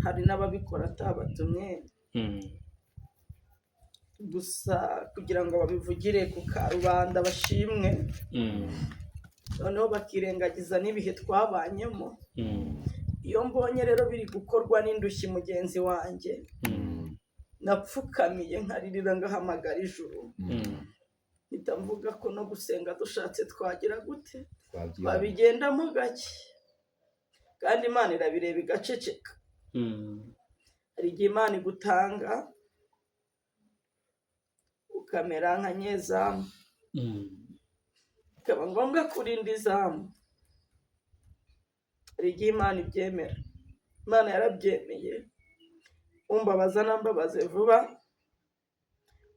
Hari n'ababikora atabatumye. Gusa kugira ngo babivugire ku karubanda bashimwe, noneho bakirengagiza n'ibihe twabanyemo. Iyo mbonye rero biri gukorwa n'indushyi mugenzi wanjye, napfukamiye nkaririra ngahamagara ijuru, mpita mvuga ko no gusenga dushatse twagira gute, twabigendamo gake, kandi Imana irabireba igaceceka. Hari igihe Imana igutanga ukamera nka nyezamu, bikaba ngombwa kurinda izamu. Hari igihe Imana ibyemera, Imana yarabyemeye. Umbabaza nambabaze vuba,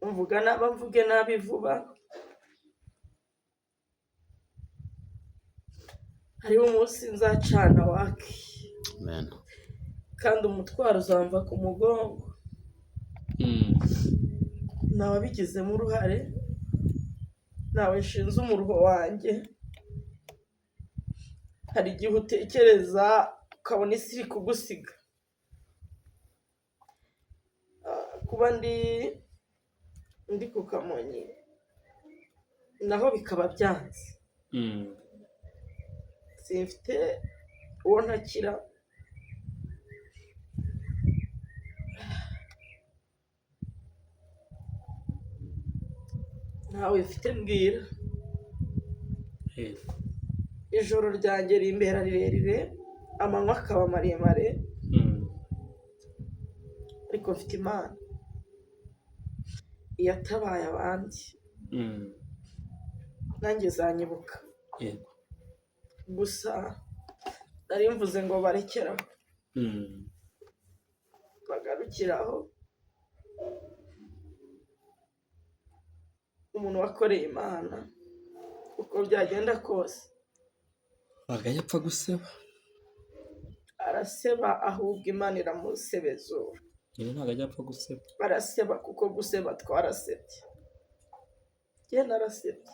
umvuga nabi mvuge nabi vuba. Hariho umunsi nzacana wake, Amen. kandi umutwaro uzamva ku mugongo. Ntawe wabigizemo uruhare, ntawe nshinze umuruho wanjye. Hari igihe utekereza ukabona isi iri kugusiga. Kuba ndi ku Kamonyi naho bikaba byanze, simfite uwo ntakira. Ntawe mfite mbwira. Yego. Ijoro ryanjye rimbera rirerire, amanywa akaba maremare, ariko mfite Imana iyatabaye abandi, nanjye izanyibuka. Yego. Gusa nari mvuze ngo barekeraho, bagarukiraho. Umuntu wakoreye Imana uko byagenda kose Ntabwo apfa guseba. araseba, ahubwo Imana iramusebezura. Nyine ntabwo ajya apfa guseba. Baraseba kuko guseba twarasebye, njye narasebye.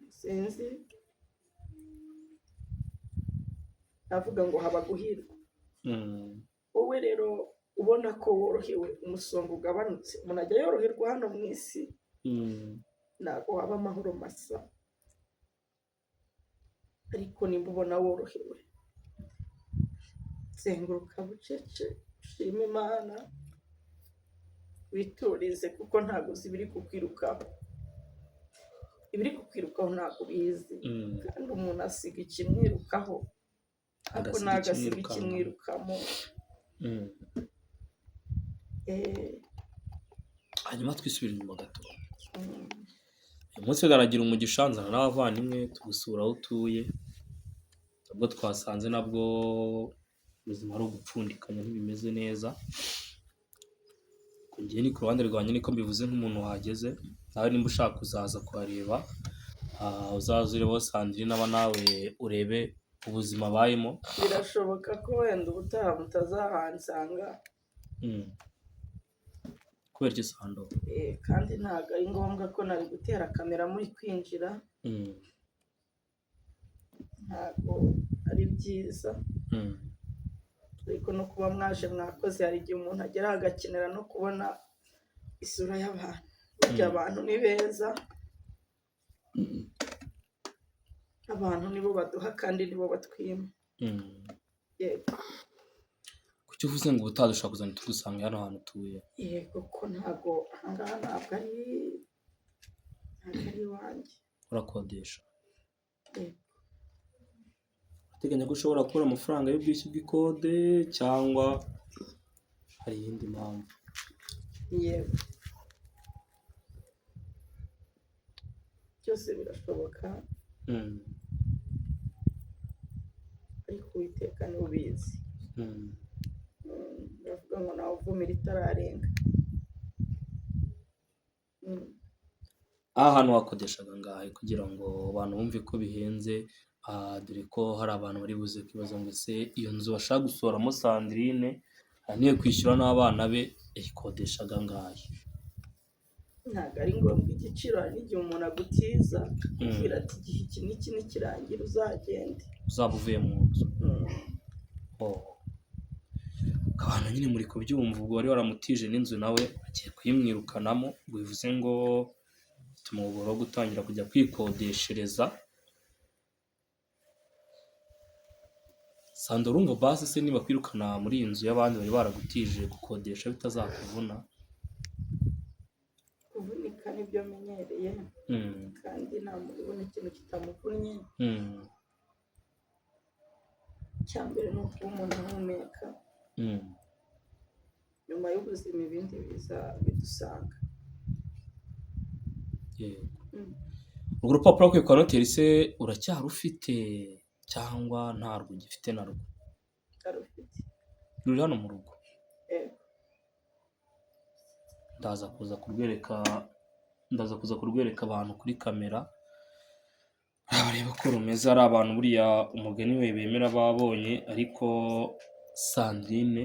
Sinzi, navuga ngo haba guhirwa. Wowe rero ubona ko worohewe, umusonga ugabanutse, umuntu ajya yoroherwa hano mu isi, ntabwo waba amahoro masa. Ariko nimba ubona worohewe, zenguruka bucece, ushime Imana, witurize, kuko ntabwo uzi ibiri kukwirukaho. Ibiri kukwirukaho ntabwo ubizi. Kandi umuntu asiga ikimwirukaho, ariko Agasiga ntabwo asiga ikimwirukankamo. ikimwirukamo. Hanyuma twisubire inyuma gato. Uyu munsi ngaragira umugisha nzana n'abavandimwe tugusura aho utuye, nabwo twasanze nabwo ubuzima ari ugupfundikanya, ntibimeze neza. Njye ni ku ruhande rwanjye niko mbivuze nk'umuntu wahageze, nawe nimba ushaka kuzaza kuhareba, uzaze urebe Sandrine aba, nawe urebe ubuzima abayemo. Birashoboka ko wenda ubutaha mutazahansanga. Kubera iki, Sando? Kandi ntabwo ari ngombwa ko nari gutera kamera muri kwinjira, ntabwo ari byiza. Ariko no kuba mwaje mwakoze. Hari igihe umuntu agera agakenera no kubona isura y'abantu. Burya abantu ni beza, abantu nibo baduha kandi nibo batwima. Yego. Kuki uvuze ngo ubutaha dushobora kuzana tugusanga hano hantu utuye? Yego, ko ntabwo ahangaha ntabwo ari iwanjye. Urakodesha? Yego. Urateganya ko ushobora kubura amafaranga y'ubwishyu bw'ikode cyangwa hari iyindi mpamvu? Yego, byose birashoboka, ariko Uwiteka niwe ubizi. Baravuga ngo nawe uvumira itararenga. Aha hantu wakodeshaga angahe kugira ngo abantu bumve ko bihenze? Dore ko hari abantu bari buze kwibaza ngo ese iyo nzu bashaka gusohoramo Sandrine niyo kwishyura n'abana be yayikodeshaga angahe? Ntabwo ari ngombwa igiciro, hari n'igihe umuntu agutiza akubwira ati igihe iki n'iki nikirangira uzagende, uzaba uvuye mu nzu. Oh. Abantu nyine muri kubyumva, ubwo wari waramutije n'inzu nawe agiye kuyimwirukanamo, ubwo bivuze ngo ufite umuyoboro wo gutangira kujya kwikodeshereza. Sandra, urumva basi se niba kwirukana muri iyi nzu y'abandi bari baragutije gukodesha bitazakuvuna? Kuvunika nibyo menyereye, kandi nta muntu ubona ikintu kitamuvunnye. Icya mbere ni ukuba umuntu ahumeka, nyuma y'ubuzima ibindi biza bidusanga. Yego. Urwo rupapuro wakuye kwa noteri se uracyarufite cyangwa ntarwo ugifite narwo? Ndarufite. Ruri hano mu rugo? Yego. Ndaza kuza kurwereka, ndaza kuza kurwereka abantu kuri kamera, bareba ko rumeze. Ari abantu buriya umugani we bemera babonye, ariko Sandrine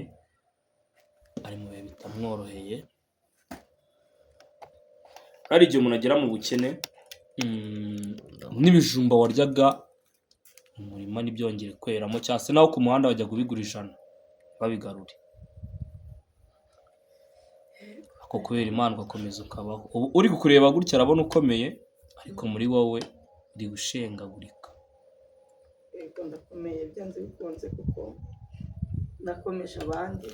ari mu bihe bitamworoheye. Hari igihe umuntu agera mu bukene, n'ibijumba waryaga mu murima ntibyongere kweramo, cyangwa se naho ku muhanda bajya kubigura 100 babigarure. Ako kubera Imana ugakomeza ukabaho. Ubu uri kukureba gutya arabona ukomeye, ariko muri wowe uri gushengagurika. Yego, ndakomeye byanze bikunze kuko nakomeje abandi.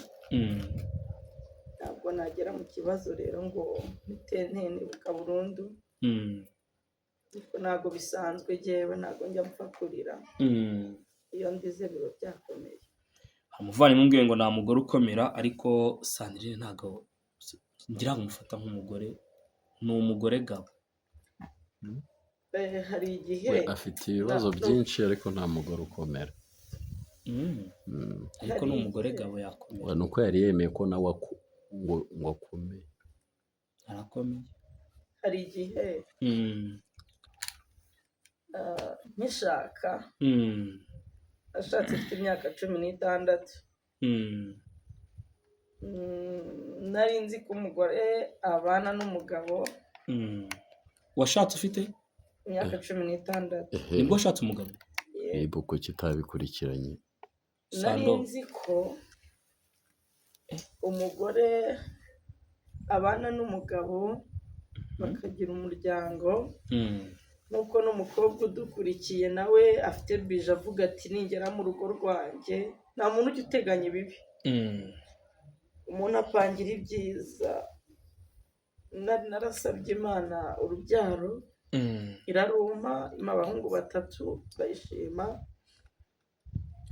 Ntabwo nagera mu kibazo rero ngo mpite ntenebuka burundu. Ariko ntabwo bisanzwe, jyewe ntabwo njya mpfa kurira. Iyo ndize biba byakomeye. Umuvandimwe umbwiye ngo nta mugore ukomera, ariko Sandrine ntabwo ngira ngo mufata nk'umugore, ni umugore gabo. Hari igihe We afite ibibazo byinshi, ariko nta mugore ukomera. Ariko ni umugore gabo, yakomera. Ni uko yari yemeye ko nawe ngo akomeye. Arakomeye. Hari igihe nkishaka, ashatse mfite imyaka 16. Nari nzi ko umugore abana n'umugabo. Washatse ufite imyaka 16. Nibwo washatse umugabo? Niba uko kitabikurikiranye. Nari nzi ko umugore abana n'umugabo bakagira umuryango, nk'uko n'umukobwa udukurikiye nawe afite bije avuga ati ningera mu rugo rwanjye nta muntu ujya uteganya ibibi, umuntu apangira ibyiza. Narasabye Imana urubyaro, iraruma, impa abahungu 3 turayishima,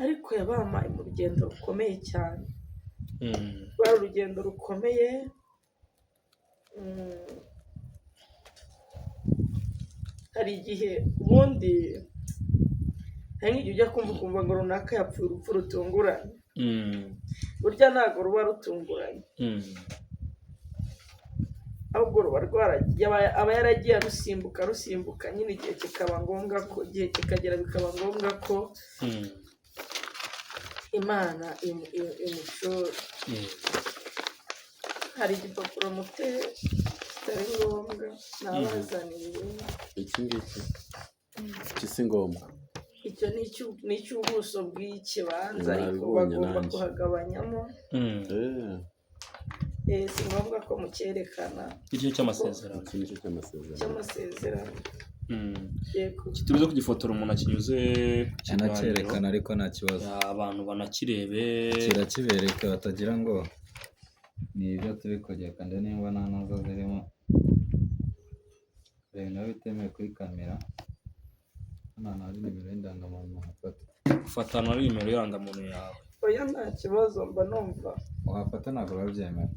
ariko yabampaye mu rugendo rukomeye cyane. Rwari urugendo rukomeye. Hari igihe ubundi hari n'igihe ujya kumva ukumva ngo runaka yapfuye urupfu rutunguranye. Burya ntabwo ruba rutunguranye, ahubwo ruba rwaragiye, aba yaragiye arusimbuka rusimbuka nyine, igihe kikaba ngombwa ko igihe kikagera bikaba ngombwa ko Imana imushora. Hari igipapuro mufite kitari ngombwa nabazaniye. Iki ngiki iki si ngombwa. Icyo ni icy'ubuso bw'ikibanza, ariko bagomba kuhagabanyamo. Si ngombwa ko mucyerekana. Icyo cy'amasezerano. Icyo cy'amasezerano. Yego. Kitubuze kugifotora umuntu akinyuze ku kiganiro. Anacyerekana ariko nta kibazo. Abantu banakirebe. Kirakibereka batagira ngo ni ibyo turi kugeka, kandi niba nta nazo zirimo. Reba nawe bitemewe kuri kamera. Hano hari nimero y'indangamuntu wafata. Ufata na nimero y'indangamuntu yawe. Oya nta kibazo mba numva. Wafata ntabwo babyemera.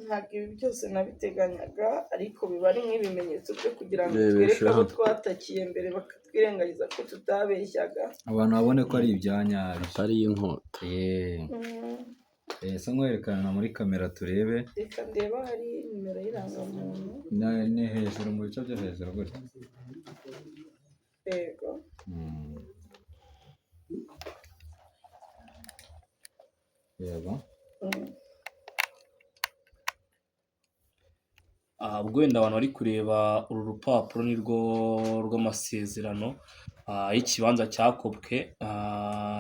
Ntabwo ibi byose nabiteganyaga, ariko biba ari nk'ibimenyetso byo kugira ngo twereke abo twatakiye mbere bakatwirengagiza ko tutabeshyaga. Abantu babone ko ari ibyanyabyo. Atari inkota. Ese nkwerekana muri kamera turebe. Reka ndeba hari nimero y'irangamuntu. Ni hejuru mu bice byo hejuru gutya. Yego. Yego. Ubwo wenda abantu bari kureba uru rupapuro ni rwo rw'amasezerano y'ikibanza cyakopwe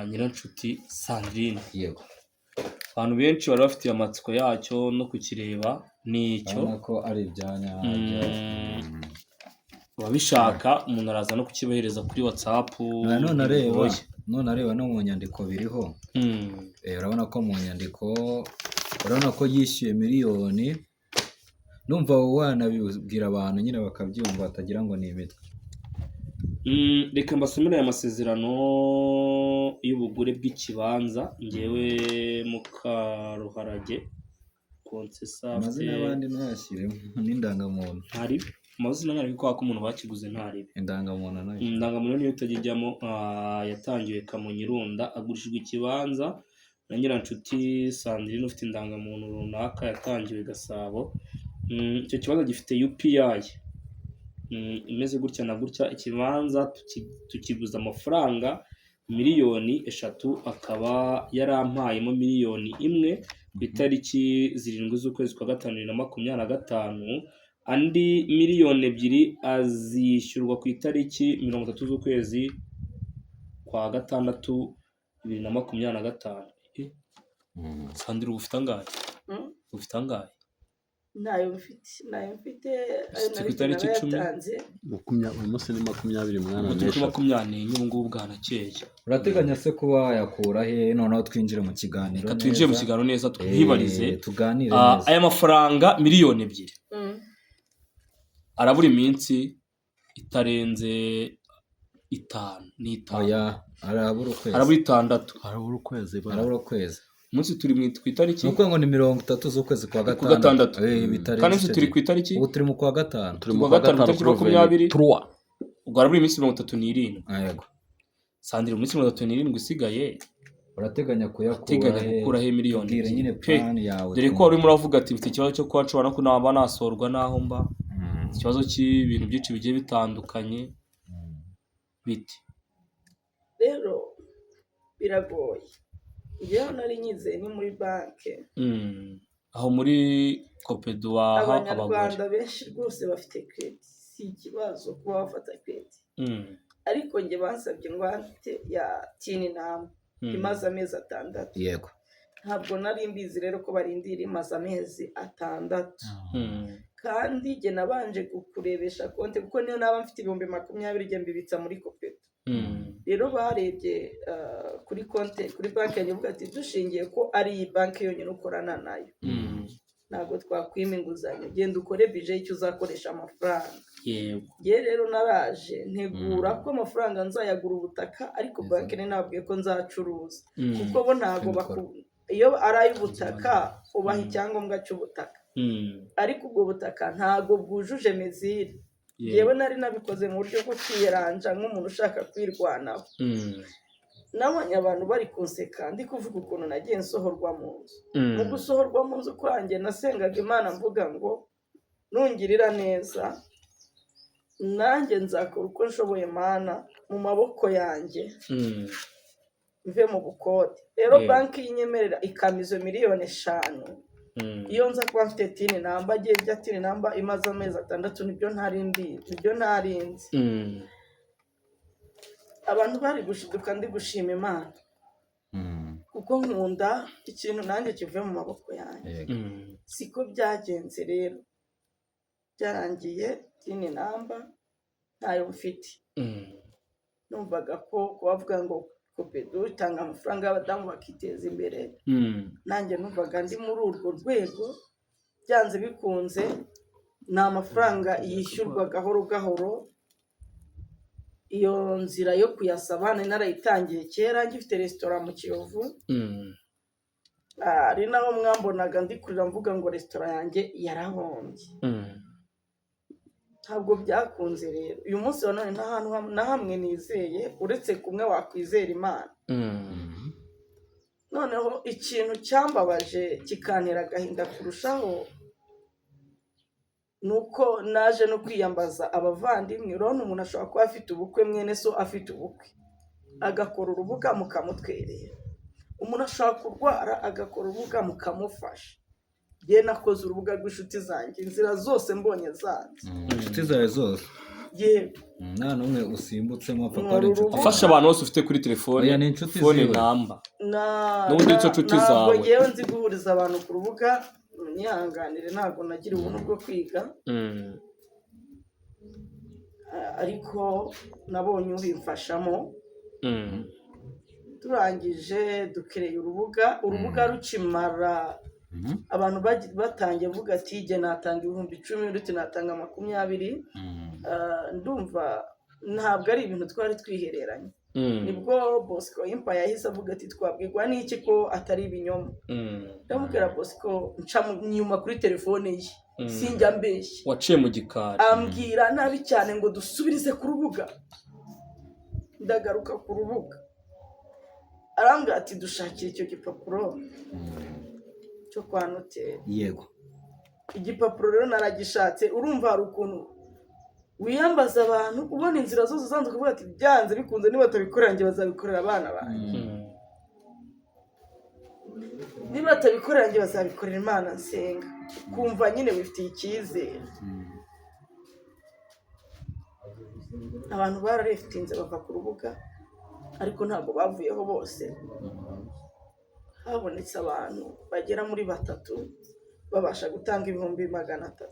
Nyiranshuti Sandrine. Yego. Abantu benshi bari bafitiye amatsiko yacyo no kukireba nicyo. Urabona ko ari ibyanya. Ababishaka umuntu araza no kukibahereza kuri WhatsApp. None areba Bigoye. None areba no mu nyandiko biriho. Urabona ko mu nyandiko, urabona ko yishyuye miliyoni. Numva wanabibwira abantu nyine bakabyumva, batagira ngo ni imitwe. Reka mbasomere aya masezerano y'ubugure bw'ikibanza. Ngewe Mukaruharage Konsesa Amazina y'abandi ntayashyiremo n'indangamuntu. Ntaribi, amazina ntaribi kubera ko umuntu bakiguze ntaribi. Indangamuntu nayo. Indangamuntu niyo itajya ijyamo. Yatangiwe Kamonyi Runda, agurishijwe ikibanza na Nyiranshuti Sandrine ufite indangamuntu runaka, yatangiwe Gasabo. Icyo kibanza gifite UPI imeze gutya na gutya. Ikibanza tukiguza amafaranga 3 miliyoni, akaba yarampayemo 1 miliyoni ku itariki 7 z'ukwezi kwa gatanu 2025, andi 2 miliyoni azishyurwa ku itariki 30 z'ukwezi kwa gatandatu 2025. Sandrine, ubu ufite angahe? Mm? Ufite angahe? Ntayo mfite, ntayo mfite. Ayo Ku nari itariki 10. narayatanze. Uyu munsi ni makumyabiri mwana Ubu turi kuri n'eshatu. 24 ubu ngubu bwanakeye. Urateganya se kuba wayakura he? Noneho twinjire mu kiganiro Reka twinjire mu neza. kiganiro neza, twihibarize. Tuganire neza. Aya mafaranga 2 miliyoni arabura iminsi itarenze 5 n'itanu. Oya, arabura ukwezi. Arabura 6. Harabura ukwezi ba. Arabura ukwezi. Umunsi turi ku itariki Ni ukuvuga ngo ni 30 z'ukwezi kwa Ku gatandatu. gatandatu. Bitarenze Kandi icyo turi gihe. ku itariki Ubu turi mu kwa gatanu. Turi mu Kuwa kwa gatanu, gatanu itariki kuri 20. 23. Ubwo harabura iminsi 37. Yego. Sandrine, iminsi 37 isigaye, Urateganya kuyakura uteganya he? gukuraho miliyoni Tubwire ebyiri nyine pe. plan yawe. Dore ko wari urimo uravuga ati mfite ikibazo cyo kuba nshobora no kunaba nasorwa n'aho mba, ikibazo cy'ibintu byinshi bigiye bitandukanye biti. Rero biragoye, njyewe nari nyizeye ni muri banki. Aho muri COPEDU waha abagore. Abanyarwanda benshi rwose bafite crédit, si ikibazo kuba bafata crédit, ariko njye bansabye ingwate ya TIN number imaze amezi 6. Ntabwo nari mbizi rero ko barindira imaze amezi 6. Kandi njye nabanje kurebesha konti, kuko niyo naba mfite 20,000 njye mbibitsa muri COPEDU. Rero barebye kuri konti kuri banki yanjye, bavuga ati dushingiye ko ari iyi banki yonyine ukorana nayo, ntabwo twakwima inguzanyo, genda ukore budget y'icyo uzakoresha amafaranga. Ngewe rero naraje ntegura ko amafaranga nzayagura ubutaka, ariko banki nari nababwiye ko nzacuruza, kuko bo ntabwo iyo ari ay'ubutaka ubaha icyangombwa cy'ubutaka, ariko ubwo butaka ntabwo bwujuje mesure. Yewe, nari nabikoze mu buryo bwo kwiyeranja nk'umuntu ushaka kwirwanaho. Nabonye abantu bari kunseka ndi kuvuga ukuntu nagiye nsohorwa mu nzu. Mu gusohorwa mu nzu kwanjye, nasengaga Imana mvuga ngo nungirira neza nanjye nzakora uko nshoboye, Mana, mu maboko yanjye mve mu bukode. Rero banki y'inyemerera ikampa izo 5 miliyoni, iyo nza kuba mfite TIN number, agiye ibya TIN number imaze amezi 6, nibyo ntari mbizi, nibyo ntari nzi. Abantu bari gushiduka ndi gushima Imana, kuko nkunda ikintu nanjye kivuye mu maboko yanjye. Siko byagenze rero, byarangiye TIN number ntayo mfite. Numvaga ko kubavuga ngo COPEDU itanga amafaranga y'abadamu bakiteza imbere, nanjye numvaga ndi muri urwo rwego. Byanze bikunze ni amafaranga yishyurwa gahoro gahoro. Iyo nzira yo kuyasaba nari narayitangiye kera ngifite resitora mu Kiyovu. Ari naho mwambonaga ndi kurira mvuga ngo resitora yanjye yarahombye. Ntabwo byakunze. Rero uyu munsi wa none nta hantu na hamwe nizeye uretse kumwe wakwizera Imana. Noneho ikintu cyambabaje kikantera agahinda kurushaho ni uko naje no kwiyambaza abavandimwe. Urabona, umuntu ashobora kuba afite ubukwe, mwene so afite ubukwe, agakora urubuga mukamutwerera. Umuntu ashobora kurwara, agakora urubuga mukamufasha. Njye nakoze urubuga rw'inshuti zanjye, inzira zose mbonye zanze. Inshuti zawe zose? Yego. Nta n'umwe usimbutsemo, apfa ko Ni ari inshuti urubuga. Afasha abantu bose ufite kuri telefone. Oya, ni inshuti Phone ziwe. namba. N'ubundi izo nshuti Ntabwo zawe. ngewe nzi guhuriza abantu ku rubuga, munyihanganire, ntabwo nagira ubuntu bwo kwiga. Ariko nabonye ubimfashamo. Turangije dukereye urubuga, urubuga rukimara abantu batangiye kuvuga ati jye natanga 10,000, undi ati natanga 20. Ndumva ntabwo ari ibintu twari twihereranye. Nibwo Bosco Impa yahise avuga ati twabwirwa n'iki ko atari ibinyoma? Ndamubwira Bosco nca nyuma kuri telefone ye. Sinjya mbeshya. Waciye mu gikari. Ambwira nabi cyane ngo dusubirize ku rubuga. Ndagaruka ku rubuga, arambwira ati dushakire icyo gipapuro cyo kwa noteri. Igipapuro rero naragishatse. Urumva hari ukuntu wiyambaza abantu, ubona inzira zose zanze, ukavuga ati byanze bikunze niba batabikorera njye bazabikorera abana banjye, niba batabikorera njye bazabikorera Imana nsenga, ukumva nyine wifitiye icyizere. Abantu bararefitinze bava ku rubuga, ariko ntabwo bavuyeho bose. Habonetse abantu bagera muri batatu babasha gutanga 300,000.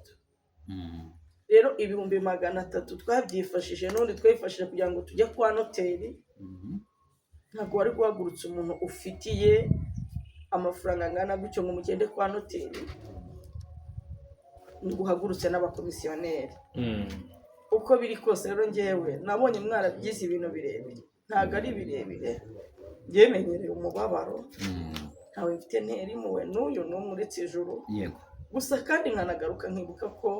Rero 300,000 twabyifashije, n'ubundi twifashije kugira ngo tujye kwa noteri. Ntabwo wari guhagurutsa umuntu ufitiye amafaranga angana gutyo ngo mugende kwa noteri, ngo uhagurutse n'abakomisiyoneri. Uko biri kose rero, ngewe nabonye mwarabyize ibintu birebire, ntabwo ari birebire. Ngewe umubabaro ntawe mfite, ntera impuhwe n'uyu n'umwe uretse ijuru. Gusa kandi nkanagaruka nkibuka ko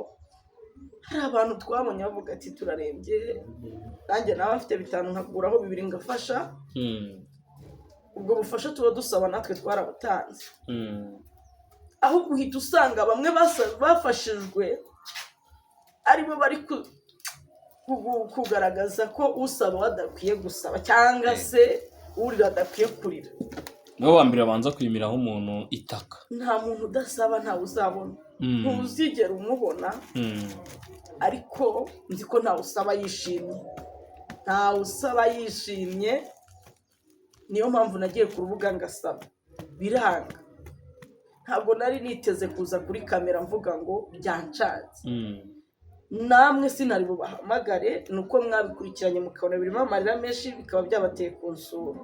hari abantu twabonye bavuga ati turarembye, nanjye nawe mfite 5 nkakuraho 2 ngafasha. Ubwo bufasha tuba dusaba natwe twarabutanze. Ahubwo uhita usanga bamwe bafashijwe aribo bari kugaragaza ko usaba adakwiye gusaba, cyangwa se urira adakwiye kurira. Nibo ba mbere babanza kwimiraho umuntu itaka. Nta muntu udasaba, ntawe uzabona, ntuzigera umubona. Ariko nzi ko ntawe usaba yishimye, ntawe usaba yishimye. Niyo mpamvu nagiye ku rubuga ngasaba biranga. Ntabwo nari niteze kuza kuri kamera mvuga ngo byancanze. Namwe sinari bubahamagare, ni uko mwabikurikiranye mukabona birimo amarira menshi, bikaba byabateye kunsura.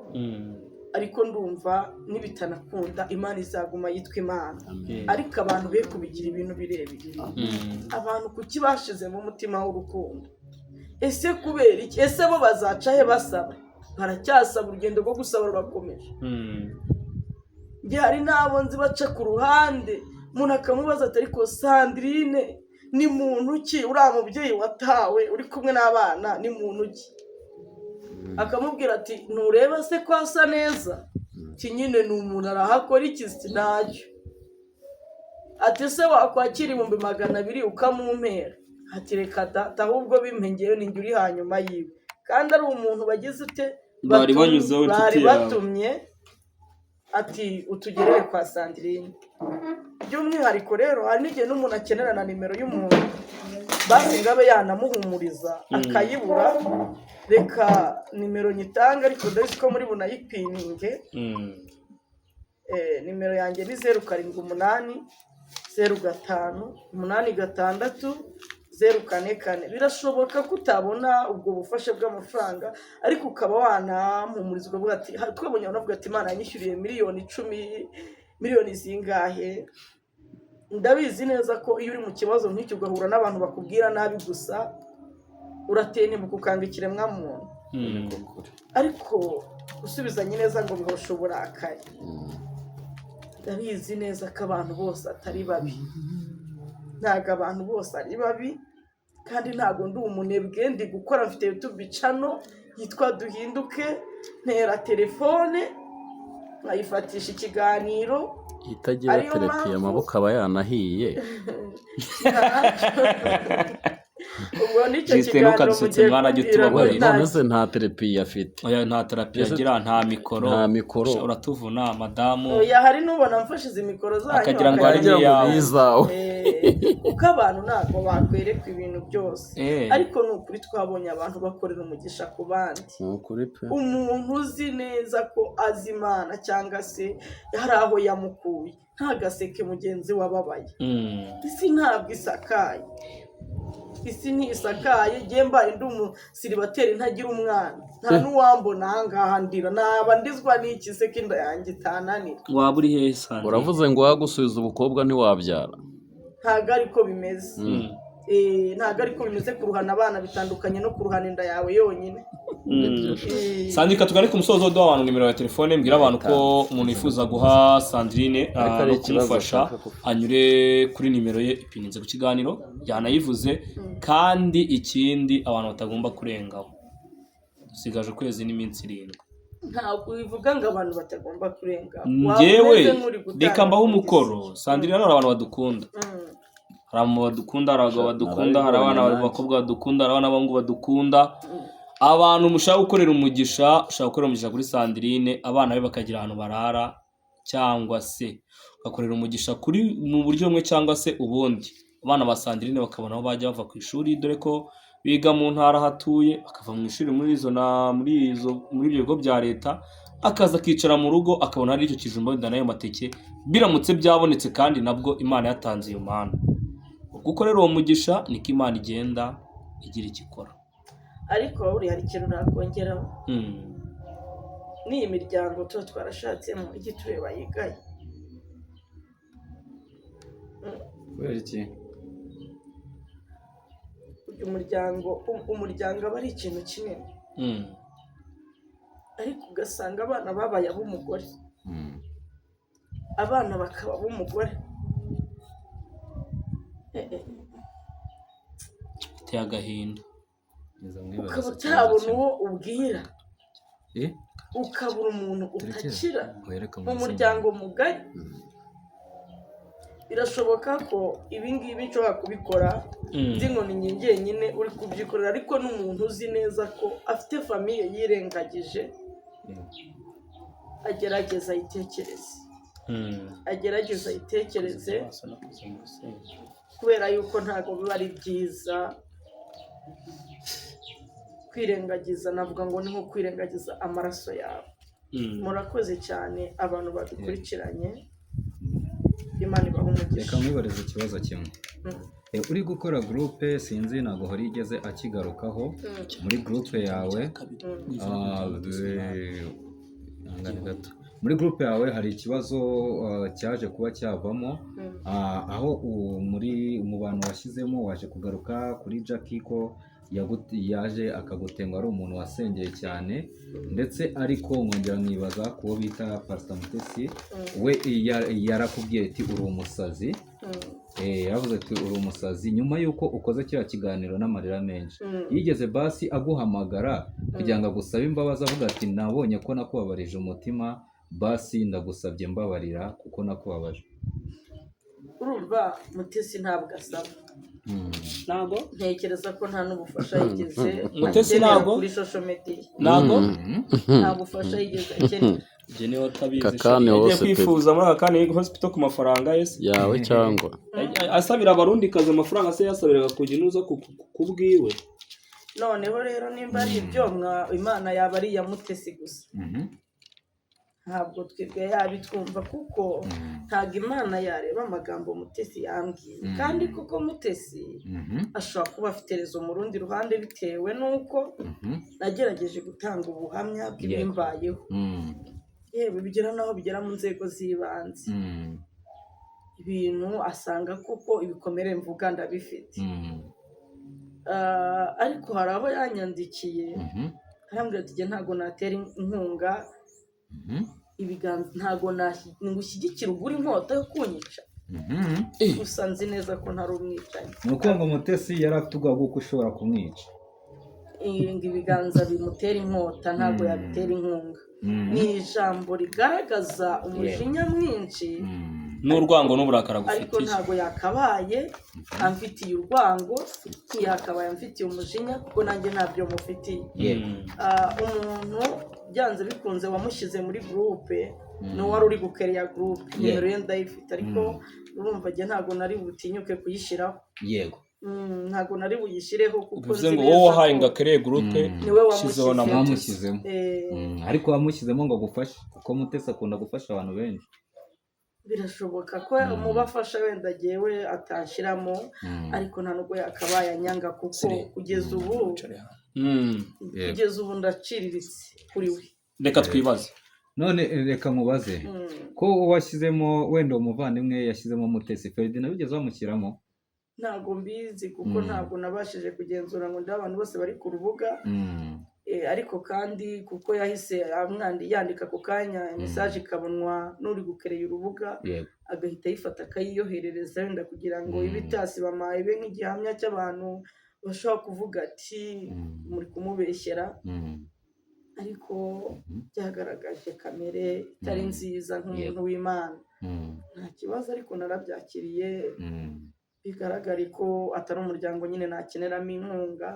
Ariko ndumva nibitanakunda Imana izaguma yitwa Imana. Ariko abantu be kubigira ibintu birebire. Abantu kuki bashizemo umutima w'urukundo? Ese kubera iki? Ese bo bazaca he basaba? Baracyasaba, urugendo rwo gusaba rurakomeje. Njye hari n'abo nzi baca ku ruhande, umuntu akamubaza ati ariko Sandrine ni muntu ki? Uriya mubyeyi watawe uri kumwe n'abana ni muntu ki? Akamubwira ati ntureba se ko asa neza? Ati nyine ni umuntu arahakora iki? Ntacyo. Ati se wakwakira 200,000 ukamumpera? Ati reka data, ahubwo bimpengeyeho ni njye uri hanyuma yiwe, kandi ari umuntu bagize ute? Bari banyuzeho inshuti bari yawe. Batumye ati utugerere kwa Sandrine by'umwihariko. Rero hari n'igihe n'umuntu akenera na nimero y'umuntu basi ngo abe yanamuhumuriza, akayibura. Reka nimero nyitanga, ariko ndabizi ko muri bunayipininge. Nimero yanjye ni 0780586044. Birashoboka ko utabona ubwo bufasha bw'amafaranga, ariko ukaba wanampumuriza, ukavuga ati twabonye abantu bavuga ati Imana yanyishyuriye miliyoni 10, miliyoni zingahe. Ndabizi neza ko iyo uri mu kibazo nk'icyo ugahura n'abantu bakubwira nabi gusa, uratentebuka ukanga ikiremwamuntu. Ariko gusubizanya neza ngo bihoshe uburakari. Ndabizi neza ko abantu bose atari babi, ntabwo abantu bose ari babi, kandi ntabwo ndi umunebwe. Ndi gukora, mfite YouTube channel yitwa Duhinduke, ntera telefone nkayifatisha ikiganiro. Itagira Ariyo terepiye mpamvu amaboko aba yanahiye. Ubwo nicyo Justin, kiganiro ntukadusetse, mugiye mwana, jya kumbwira ko utubabarira. nta None se nta terapi afite? Oya, nta terapi Ese- agira, nta mikoro. Nta mikoro. Sha, uratuvuna madamu. Oya, hari n'ubona mfashe izi mikoro zanyu Akagira ngo hari Akagira ngo n'iyawe. ni izawe. Kuko abantu ntabwo bakwerekwa ibintu byose. Ariko ni ukuri twabonye abantu bakorera umugisha ku bandi. Ni ukuri pe. Umuntu uzi neza ko azi Imana cyangwa se hari aho yamukuye, ntagaseke mugenzi we ababaye. Isi ntabwo isakaye, isi ntisakaye. Ngiye mbaye ndi umusiribateri ntagira umwana, nta n'uwambona ahangaha ndira, naba ndizwa n'iki se ko inda yanjye itananira? Waba uri hehe, Sandrine? Uravuze ngo wagusubiza ubukobwa ntiwabyara. Ntabwo ariko bimeze. Ntabwo ariko bimeze. Kuruhana abana bitandukanye no kuruhana inda yawe yonyine. Sandrine, tugane ku musozo, duha abantu nimero ya telefone, mbwira abantu ko umuntu yifuza guha Sandrine Ariko hari no ikibazo kumufasha ashaka kuvuga. anyure kuri nimero ye ipininze ku kiganiro, yanayivuze. Kandi ikindi abantu batagomba kurengaho, dusigaje ukwezi n'iminsi 7. Ntabwo bivuga ngo abantu batagomba kurenga. Waba Njyewe umeze nk'uri gutanga reka mbaho umukoro. umugisha. Sandrine, hano hari abantu badukunda. Hari abamama badukunda, hari abagabo badukunda, hari abana Narabibonye. b'abakobwa badukunda, hari abana b'abahungu badukunda. Abantu mushaka gukorera umugisha, ushaka gukorera umugisha kuri Sandrine, abana be bakagira ahantu barara, cyangwa se ugakorera umugisha kuri mu buryo bumwe cyangwa se ubundi, abana ba Sandrine bakabona aho bajya bava ku ishuri, dore ko biga mu ntara aho atuye, bakava mu ishuri muri izo na muri izo muri ibyo bigo bya leta, akaza akicara mu rugo akabona hari icyo kijumba wenda n'ayo mateke, biramutse byabonetse. Kandi nabwo Imana yatanze iyo mpano. Ubwo ukorera uwo mugisha, niko Imana igenda igira icyo ikora. Ariko buriya hari ikintu nakongeraho. N'iyi miryango tuba twarashatsemo ijye tureba yigaye. Kubera iki? Uyu umuryango aba ari ikintu kinini, ariko ugasanga abana babaye ab'umugore, abana bakaba ab'umugore. Biteye agahinda. Ngeze mwibaza Ukaba ikibazo utabona kimwe. uwo ubwira, ukabura umuntu Turekere. utakira Wereke mu mu muryango mugari. Birashoboka ko ibi ngibi nshobora kubikora nzi ngo ni njye njyenyine uri kubyikorera, ariko n'umuntu uzi neza ko afite famille yirengagije, agerageza ayitekereze, agerageza ayitekereze, kubera yuko ntabwo biba ari byiza kwirengagiza. Navuga ngo ni nko kwirengagiza amaraso yawe. Murakoze cyane abantu badukurikiranye, Imana ibahe umugisha. Reka nkwibarize ikibazo kimwe. Uri gukora groupe, sinzi, ntabwo hari igeze akigarukaho muri groupe yawe. Ihangane gato. Muri groupe yawe hari ikibazo cyaje kuba cyavamo, aho muri mu bantu washyizemo waje kugaruka kuri Jackie ko yaje akagutenga, ari umuntu wasengeye cyane ndetse, ariko nkongera nkibaza ku wo bita Pastor Mutesi, we yarakubwiye ati uri umusazi. Yaravuze ati uri umusazi nyuma y'uko ukoze kiriya kiganiro n'amarira menshi. Yigeze basi aguhamagara kugira ngo agusabe imbabazi, avuga ati nabonye ko nakubabarije umutima, basi ndagusabye mbabarira kuko nakubabaje? Urumva, Mutesi ntabwo asaba. Ntabwo. Ntekereza ko nta n'ubufasha yigeze Mutesi akenera ntabwo? kuri social media. Ntabwo. Nta bufasha yigeze akenera. Ibyo niwe utabizi. Kakane Yagiye hose pe. kwifuza muri aka kanya hospital ku mafaranga ye se. Yawe cyangwa Asabira abarundi kazi amafaranga se, yasabiraga kujya inuza ku bwiwe. Noneho rero nimba ari ibyo Imana yaba ari iya Mutesi gusa, ntabwo twebwe yabitwumva, kuko ntabwo Imana yareba amagambo Mutesi yambwiye. Kandi kuko Mutesi ashobora kuba afite raison mu rundi ruhande, bitewe n'uko nagerageje gutanga ubuhamya bw'ibimbayeho, yewe bigera n'aho bigera mu nzego z'ibanze, ibintu asanga kuko ibikomere mvuga ndabifite. Ariko hari aho yanyandikiye arambwira ati: "Jye ntabwo natera inkunga ibiganza, ntabwo ngushyigikira ugura inkota yo kunyica." Gusa nzi neza ko ntari umwicanyi. Ni ukuvuga ngo Mutesi yari afite ubwoba bw'uko ushobora kumwica. Ngo ibiganza bimutera inkota ntabwo yabitera inkunga. Ni ijambo rigaragaza umujinya mwinshi n'urwango n'uburakari ariko agufitiye. Ntabwo yakabaye amfitiye urwango, ntiyakabaye amfitiye umujinya, kuko nanjye ntabyo mufitiye. Umuntu byanze bikunze wamushyize muri groupe ni uwari uri gukereya groupe. Nimero ye ndayifite, ariko urumva njye ntabwo nari butinyuke kuyishyiraho. Ntabwo nari buyishyireho kuko Bivuze nzi ngo neza wowe wahaye ko ngo akereye groupe, niwe ushyizeho na wamushyizemo. Wamushyizemo. Ariko wamushyizemo ngo agufashe, kuko Mutesi akunda gufasha abantu benshi. Birashoboka ko mubafasha wenda jyewe atashyiramo, ariko nta nubwo yakabaye anyanga, kuko kugeza ubu kugeza ubu ndaciriritse kuri we. Reka twibaze. None reka mubaze, ko washyizemo wenda umuvandimwe yashyizemo Mutesi, Ferdinand bigeze bamushyiramo? Ntabwo mbizi, kuko ntabwo nabashije kugenzura ngo ndebe abantu bose bari ku rubuga. Ariko kandi kuko yahise yandika ako kanya, message ikabonwa n'uri gukereye urubuga, agahita ayifata akayiyoherereza, wenda kugira ngo ibe itasibama, ibe nk'igihamya cy'abantu bashobora kuvuga ati muri kumubeshyera. Ariko byagaragaje kamere itari nziza nk'umuntu w'Imana. Nta kibazo, ariko narabyakiriye. Bigaragare ko atari umuryango nyine nakeneramo inkunga.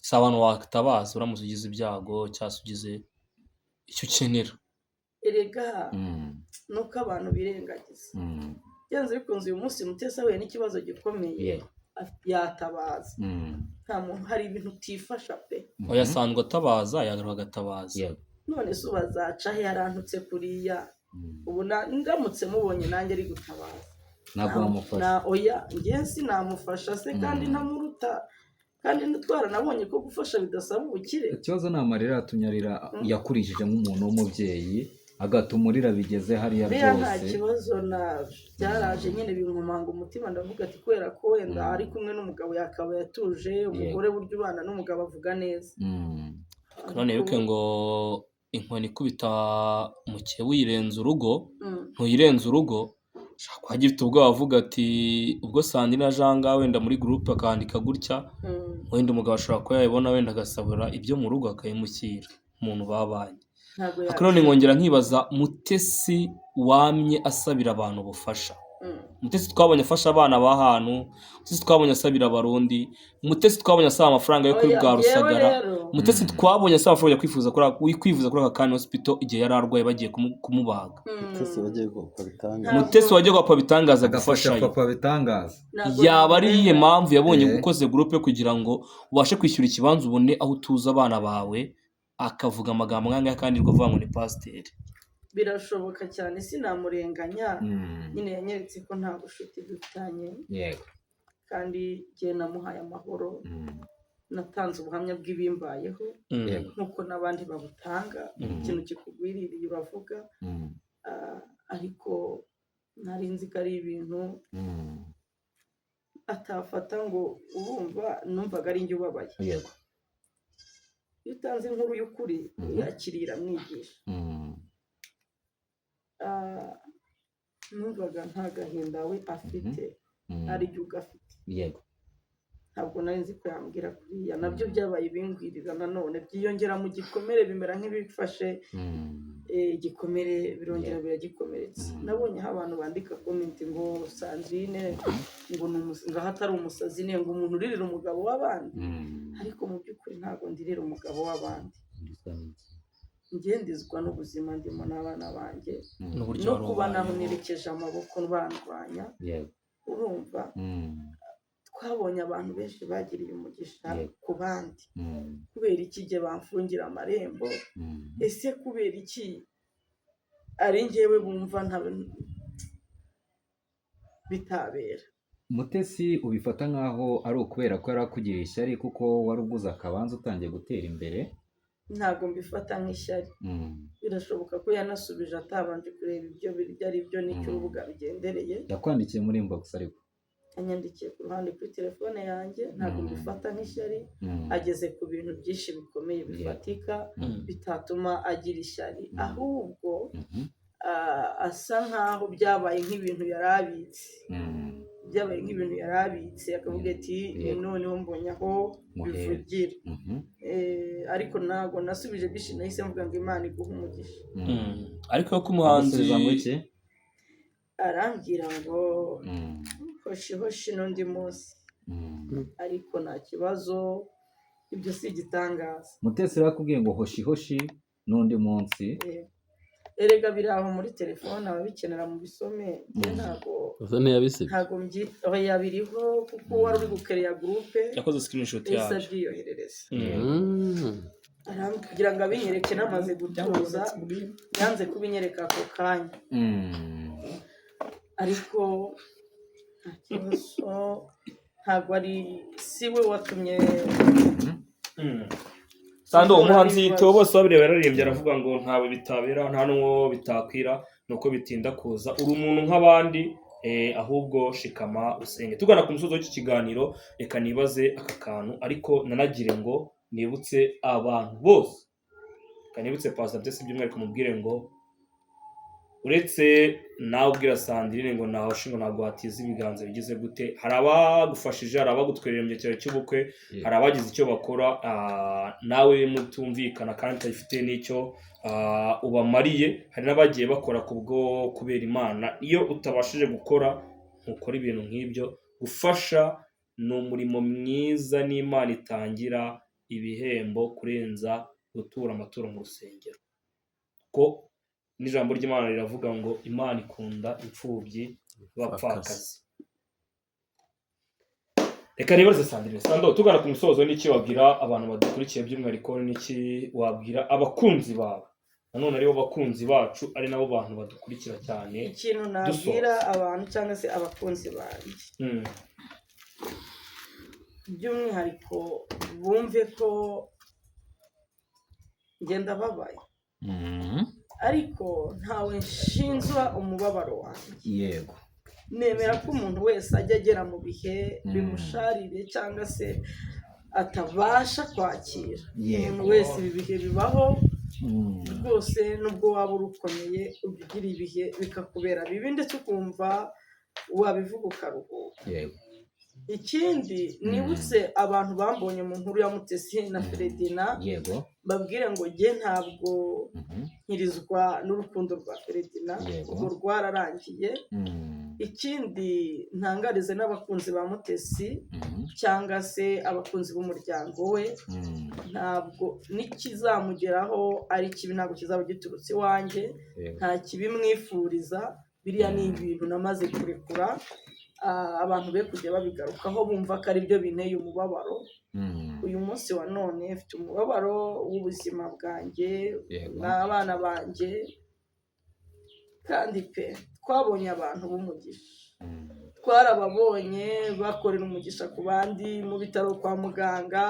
Si abantu watabaza uramutse ugize ibyago cyangwa se ugize icyo ukenera. Erega nuko abantu birengagiza. Byanze bikunze uyu munsi Mutesi ahuye n'ikibazo gikomeye, yatabaza. Nta muntu, hari ibintu utifasha pe. Oya, asanzwe atabaza, yagaruka agatabaza. None se ubu azaca he? Yarantutse kuriya. Ubu ndamutse mubonye nanjye ari gutabaza, Ntabwo wamufasha. Na oya, njye sinamufasha se kandi ntamuruta, kandi twaranabonye ko gufasha bidasaba ubukire. Ikibazo ni amarira yatumye arira, yakurishije nk'umuntu w'umubyeyi, agatuma urira bigeze hariya Buriya nta byose. kibazo, na byaraje nyine binkomanga umutima. Ndavuga ati kubera ko wenda ari kumwe n'umugabo yakaba yatuje. Umugore burya ubana n'umugabo avuga neza. None wibuke ngo inkoni ikubita mukeba uyirenza urugo, ntuyirenza urugo. Ashobora kuba agifite ubwoba, avuga ati ubwo Sandrine aje aha ngaha wenda muri groupe akandika gutya, wenda umugabo ashobora kuba yabibona, wenda agasabura ibyo mu rugo akabimushyira umuntu babanye. Ntabwo Ariko none nkongera nkibaza Mutesi wamye asabira abantu ubufasha, Mutesi twabonye afasha abana b'ahantu, Mutesi twabonye asabira Abarundi, Mutesi twabonye asaba amafaranga yo kuri Oya, bwa njyewe Rusagara, rero Mutesi twabonye asaba amafaranga yo kwivuza kuri aka kanya hospital igihe yari arwaye bagiye kumubaga, Mutesi wagiye gukora ibitangaza. Ntabwo- Mutesi wagiye kwa Papa Bitangaza Agafasha gufashayo. Papa Bitangaza. Ntabwo Yaba ari iyihe mpamvu yabonye ukoze groupe kugira ngo ubashe kwishyura ikibanza, ubone aho utuza abana bawe, akavuga amagambo nk'aya kandi avuga ngo ni pasiteri? Birashoboka cyane, sinamurenganya. Nyine yanyeretse ko nta bushuti dufitanye, kandi njye namuhaye amahoro. Natanze ubuhamya bw'ibimbayeho nk'uko n'abandi babutanga. Ikintu kikugwiririye uravuga. Ariko nari nzi ko ari ibintu atafata ngo urumva, numvaga ari njye ubabaye. Iyo utanze inkuru y'ukuri, uyakiriye iramwigisha. Numvaga nta gahinda we afite, ari jye ugafite. Ntabwo nari nzi ko yambwira kuriya. Nabyo byabaye ibingwirira, nanone byiyongera mu gikomere, bimera nk'ibifashe igikomere, birongera biragikomeretsa. Nabonye aho abantu bandika comment ngo Sandrine ngo ni ngo aho atari umusazi, ne ngo umuntu uririra umugabo w'abandi. Ariko mu by'ukuri ntabwo ndirira umugabo w'abandi. Njye ndizwa n'ubuzima ndimo n'abana banjye, N'uburyo no wari kuba ubayeho. nanerekeje amaboko bandwanya. Urumva, twabonye abantu benshi bagiriye umugisha ku bandi. Kubera iki jye bamfungira amarembo? Ese kubera iki ari njyewe bumva nta bitabera? Mutesi ubifata nk'aho ari ukubera ko yari akugiriye ishyari kuko wari uguze akabanza utangiye gutera imbere? Ntabwo mbifata nk'ishyari. Birashoboka ko yanasubije atabanje kureba ibyo ibyo ari byo n'icyo urubuga rugendereye. Yakwandikiye muri inbox ariko? Yanyandikiye ku ruhande kuri telefone yanjye. Ntabwo mbifata nk'ishyari. Ageze ku bintu byinshi bikomeye, bifatika, bitatuma agira ishyari. Ahubwo asa nkaho byabaye nk'ibintu yari abitse. Byabaye nk'ibintu yari abitse, akavuga ati noneho mbonye aho Muhere. bivugira. Ariko ntabwo nasubije byinshi, nahise mvuga ngo Imana iguhe umugisha. Ariko ko umuhanzi Agusubiza ngo iki? Arambwira ngo hoshi hoshi n'undi munsi, ariko nta kibazo, ibyo si igitangaza. Mutesi rero akubwiye ngo hoshi hoshi n'undi munsi. Erega biri aho muri telefone, ababikenera mu bisome. Njye ntabwo Gusa ntiyabisibye. Ntabwo mbyitaho, yabiriho kuko wari uri gukereya groupe yakoze screenshot yahise yabyo. abyiyoherereza. Kugira ngo abinyereke namaze gutuza, yanze kubinyereka ako kanya. Ariko nta kibazo, ntabwo ari si we watumye. Sando, umuhanzi Theo bose babireba yararirimbye aravuga ngo ntawe bitabera, nta n'uwo bitakwira, nuko bitinda kuza, uri umuntu nk'abandi, ahubwo shikama usenge. Tugana ku musozo w'iki kiganiro, reka nibaze aka kantu, ariko nanagire ngo nibutse abantu bose, reka nibutse Pastor Mutesi by'umwihariko, mubwire ngo uretse nawe ubwira Sandrine ngo nawe ushinga ntabwo watiza ibiganza bigize gute, hari abagufashije, hari abagutwerera mu gihe cy'ubukwe, hari abagize icyo bakora, nawe mutumvikana kandi utagifite n'icyo ubamariye, hari n'abagiye bakora kubwo kubera Imana. Iyo utabashije gukora, ntukora ibintu nk'ibyo. Gufasha ni umurimo mwiza n'Imana itangira ibihembo kurenza gutura amaturo mu rusengero, ko n'ijambo ry'Imana riravuga ngo Imana ikunda imfubyi b'abapfakazi. Reka nibaze Sandrine. Sando, tugana ku musozo, n'iki wabwira abantu badukurikiye, by'umwihariko n'iki wabwira abakunzi bawe, nanone aribo bakunzi bacu, ari nabo bantu badukurikira cyane? Ikintu nabwira abantu cyangwa se abakunzi banjye, by'umwihariko bumve ko ngenda babaye, ariko ntawe nshinzwa umubabaro wanjye. Nemera ko umuntu wese ajya agera mu bihe bimusharire cyangwa se atabasha kwakira. Umuntu wese ibi bihe bibaho rwose, nubwo waba urukomeye ujya ugira ibihe bikakubera bibi, ndetse ukumva wabivuga ukaruhuka. Ikindi nibutse abantu bambonye mu nkuru ya Mutesi na Feredina, babwire ngo njye ntabwo nkirizwa n'urukundo rwa Feredina, urwo rwararangiye. Ikindi ntangarize n'abakunzi ba Mutesi cyangwa se abakunzi b'umuryango we, ntabwo n'ikizamugeraho ari kibi, ntabwo kizaba giturutse iwanjye. Nta kibi mwifuriza, biriya ni ibintu namaze kurekura. Abantu be kujya babigarukaho bumva ko ari byo binteye umubabaro. Uyu munsi wa none mfite umubabaro w'ubuzima bwanjye n'abana banjye, kandi pe twabonye abantu b'umugisha, twarababonye bakorera umugisha ku bandi mu bitaro kwa muganga,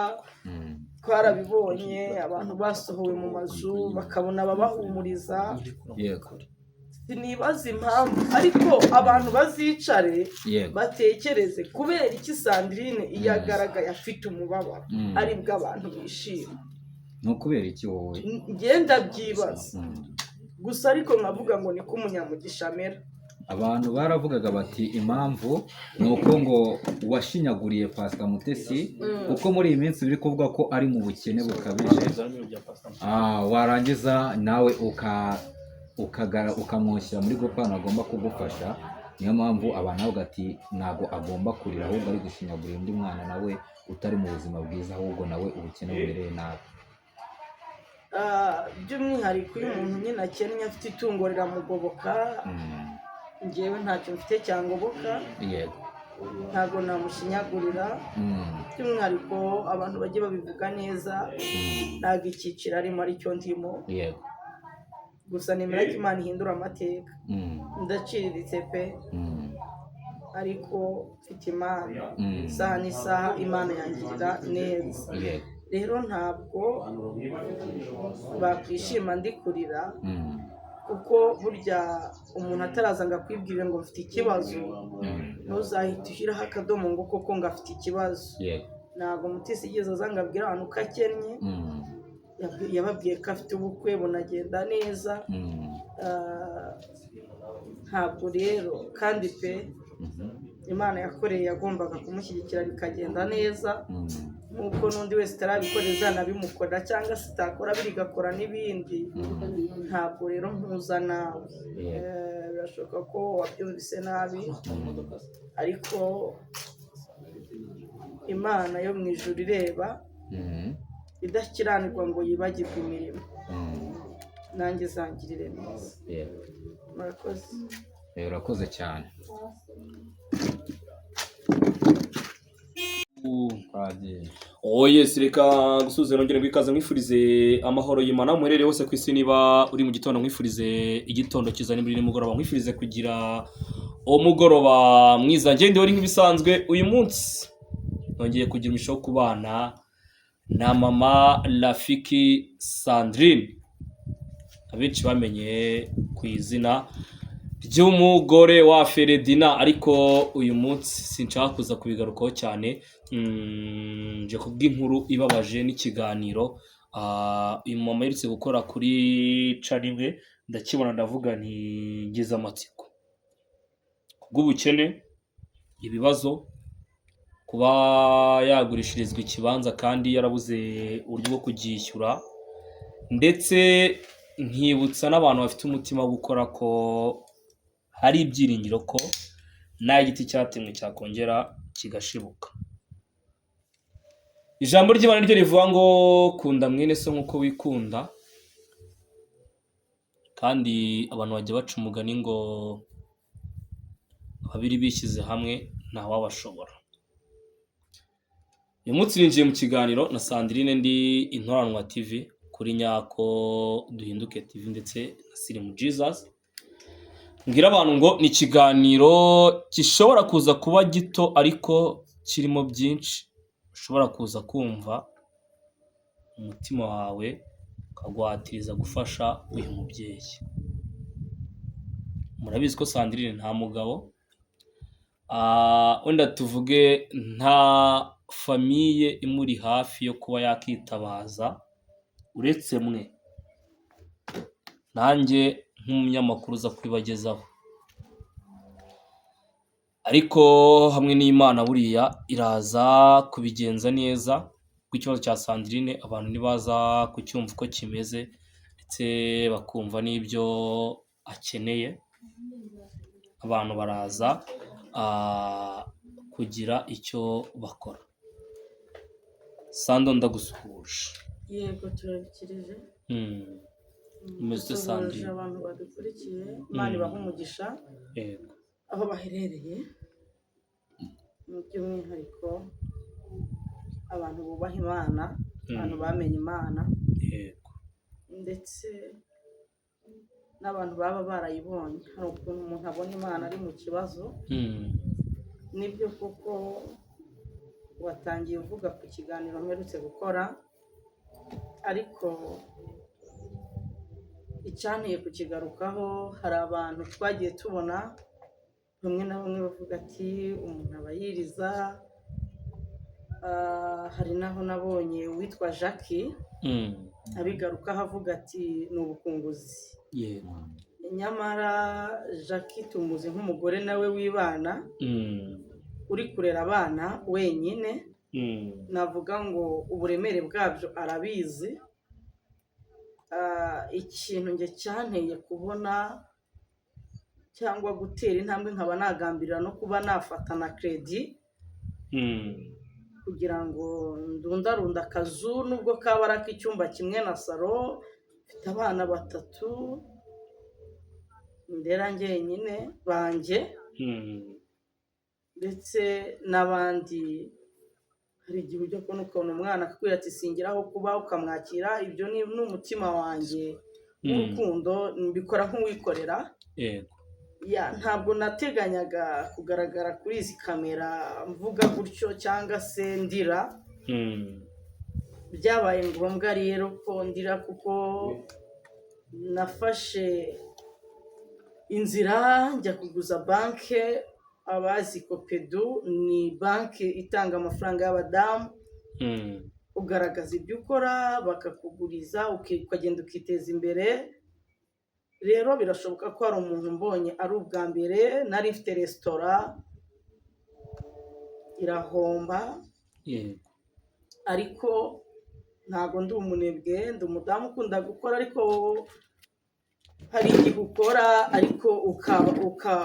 twarabibonye abantu basohowe mu mazu bakabona ababahumuriza. Sinibaza impamvu, ariko abantu bazicare batekereze kubera iki Sandrine iyo agaragaye afite umubabaro aribwo abantu bishima. Ni ukubera iki wowe? Ngenda byibaza gusa, ariko nkavuga ngo niko umunyamugisha amera. Abantu baravugaga bati impamvu ni uko ngo washinyaguriye Pastor Mutesi, kuko muri iyi minsi biri kuvuga ko ari mu bukene bukabije, warangiza nawe ukamwoshyira muri groupe ahantu agomba kugufasha. Niyo mpamvu abantu bavuga ati ntabwo agomba kurira, ahubwo ari gushinyagurira undi mwana nawe utari mu buzima bwiza, ahubwo nawe ubukene bumereye nabi. By'umwihariko iyo umuntu nyine akennye afite itungo riramugoboka. Njyewe ntacyo mfite cyangoboka, ntabwo namushinyagurira. By'umwihariko abantu bajye babivuga neza, ntabwo icyiciro arimo aricyo ndimo. Gusa nemera ko Imana ihindura amateka. Ndaciriritse pe, ariko mfite Imana. Isaha n'isaha Imana yangirira neza. Rero ntabwo bakwishima ndi kurira, kuko burya umuntu ataraza ngo akwibwire ngo mfite ikibazo, ntuzahite ushyiraho akadomo ngo koko ngo afite ikibazo. Ntabwo Mutesi igeze aza ngo abwire abantu ko akennye. Yababwiye ko afite ubukwe bunagenda neza. Ntabwo rero kandi pe. Imana yakoreye yagombaga kumushyigikira bikagenda neza, nk'uko n'undi wese itarabikora izanabimukora, cyangwa se itakora bigakora n'ibindi. Ntabwo rero mpuza nawe. Birashoboka ko wabyumvise nabi, ariko Imana yo mu ijuru ireba, idakiranirwa ngo yibagirwe imirimo, nanjye izangirire neza. Murakoze. Urakoze cyane. Twagiye. Oh yes, reka gusubiza nongere ngo ikaze nkwifurize amahoro y'Imana aho muherereye hose ku isi. Niba uri mu gitondo, nkwifurize igitondo cyiza, niba uri nimugoroba, nkwifurize kugira umugoroba mwiza. Ngende wari nk'ibisanzwe, uyu munsi nongeye kugira umugisha wo kubana na mama Rafiki Sandrine, abenshi bamenye ku izina ry'umugore wa Feredina, ariko uyu munsi sinshaka kuza kubigarukaho cyane. Nje kubw'inkuru ibabaje n'ikiganiro uyu mama aherutse gukora kuri carimwe, ndakibona ndavuga nti ngize amatsiko kubw'ubukene, ibibazo, kuba yagurishirizwa ikibanza kandi yarabuze uburyo bwo kugishyura, ndetse nkibutsa n'abantu bafite umutima wo gukora ko hari ibyiringiro ko nta giti cyatemwe cyakongera kigashibuka. Ijambo ry'Imana ryo rivuga ngo kunda mwene so nk'uko wikunda, kandi abantu bajya baca umugani ngo babiri bishyize hamwe ntawabashobora. Uyu munsi ninjiye mu kiganiro na Sandrine, ndi Intoranwa TV kuri Nyako Duhinduke TV ndetse na Sirimu Jesus. Mbwira abantu ngo ni ikiganiro gishobora kuza kuba gito ariko kirimo byinshi, ushobora kuza kumva umutima wawe ukagwatiriza gufasha uyu mubyeyi. Murabizi ko Sandrine nta mugabo, wenda tuvuge nta famille imuri hafi yo kuba yakitabaza uretse mwe, nanjye nk'umunyamakuru uza kubibagezaho, ariko hamwe n'Imana buriya iraza kubigenza neza, kuko ikibazo cya Sandrine abantu ntibaza kucyumva uko kimeze ndetse bakumva n'ibyo akeneye, abantu baraza kugira icyo bakora. Sando, ndagusuhuje. Yego, turabikirije. Umeze ute, Dusuhuje Sandrine? abantu badukurikiye, Imana ibahe umugisha aho baherereye, by'umwihariko abantu bubaha Imana, abantu bamenye Imana, ndetse n'abantu baba barayibonye. Hari ukuntu umuntu abona Imana ari mu kibazo. Nibyo koko watangiye uvuga ku kiganiro mperutse gukora, ariko icyanteye kukigarukaho, hari abantu twagiye tubona bamwe na bamwe bavuga ati umuntu aba yiriza. Hari n'aho nabonye uwitwa Jackie abigarukaho avuga ati ni ubukunguzi. Nyamara Jackie tumuzi nk'umugore nawe wibana, uri kurera abana wenyine. Navuga ngo uburemere bwabyo arabizi. Ikintu njye cyanteye kubona cyangwa gutera intambwe nkaba nagambirira no kuba nafata na crédit kugira ngo ndundarunda akazu, nubwo kaba ari ak'icyumba kimwe na salon, mfite abana batatu ndera njyenyine banjye, ndetse n'abandi. Hari igihe ujya kubona ukabona umwana akakubwira ati singira aho kuba, ukamwakira. Ibyo ni umutima wanjye w'urukundo, mbikora nk'uwikorera. Ya, ntabwo nateganyaga kugaragara kuri izi kamera mvuga gutyo cyangwa se ndira. Byabaye ngombwa rero ko ndira, kuko nafashe inzira njya kuguza banke. Abazi COPEDU, ni banki itanga amafaranga y'abadamu. Ugaragaza ibyo ukora bakakuguriza, ukagenda ukiteza imbere. Rero birashoboka ko hari umuntu mbonye ari ubwa mbere. Nari mfite resitora. Irahomba. Ariko ntabwo ndi umunebwe, ndi umudamu ukunda gukora, ariko hari igihe ukora ariko ukaba uka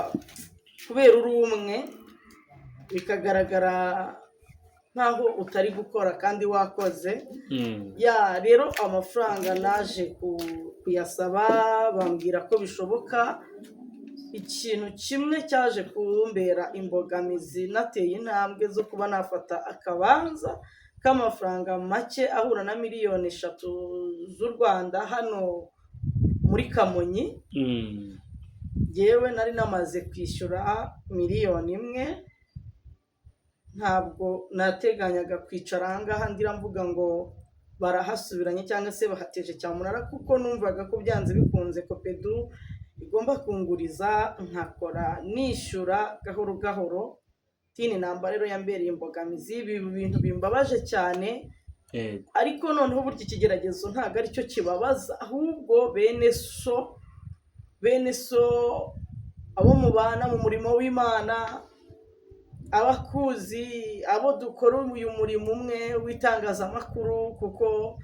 kubera uri umwe bikagaragara nkaho utari gukora kandi wakoze. Ya, rero amafaranga naje kuyasaba, bambwira ko bishoboka. Ikintu kimwe cyaje kumbera imbogamizi, nateye intambwe zo kuba nafata akabanza k'amafaranga make ahura na miliyoni 3 z'u Rwanda hano muri Kamonyi. Yewe, nari namaze kwishyura miliyoni 1. Ntabwo nateganyaga kwicara ahangaha ndira mvuga ngo barahasubiranye cyangwa se bahateje cyamunara, kuko numvaga ko byanze bikunze COPEDU igomba kunguriza nkakora nishyura gahoro gahoro. TIN number rero yambereye imbogamizi, ibi bintu bimbabaje cyane. Ariko noneho burya ikigeragezo ntabwo aricyo kibabaza, ahubwo bene so, bene so, abo mubana mu murimo w'Imana, abakuzi, abo dukora uyu murimo umwe w'itangazamakuru, kuko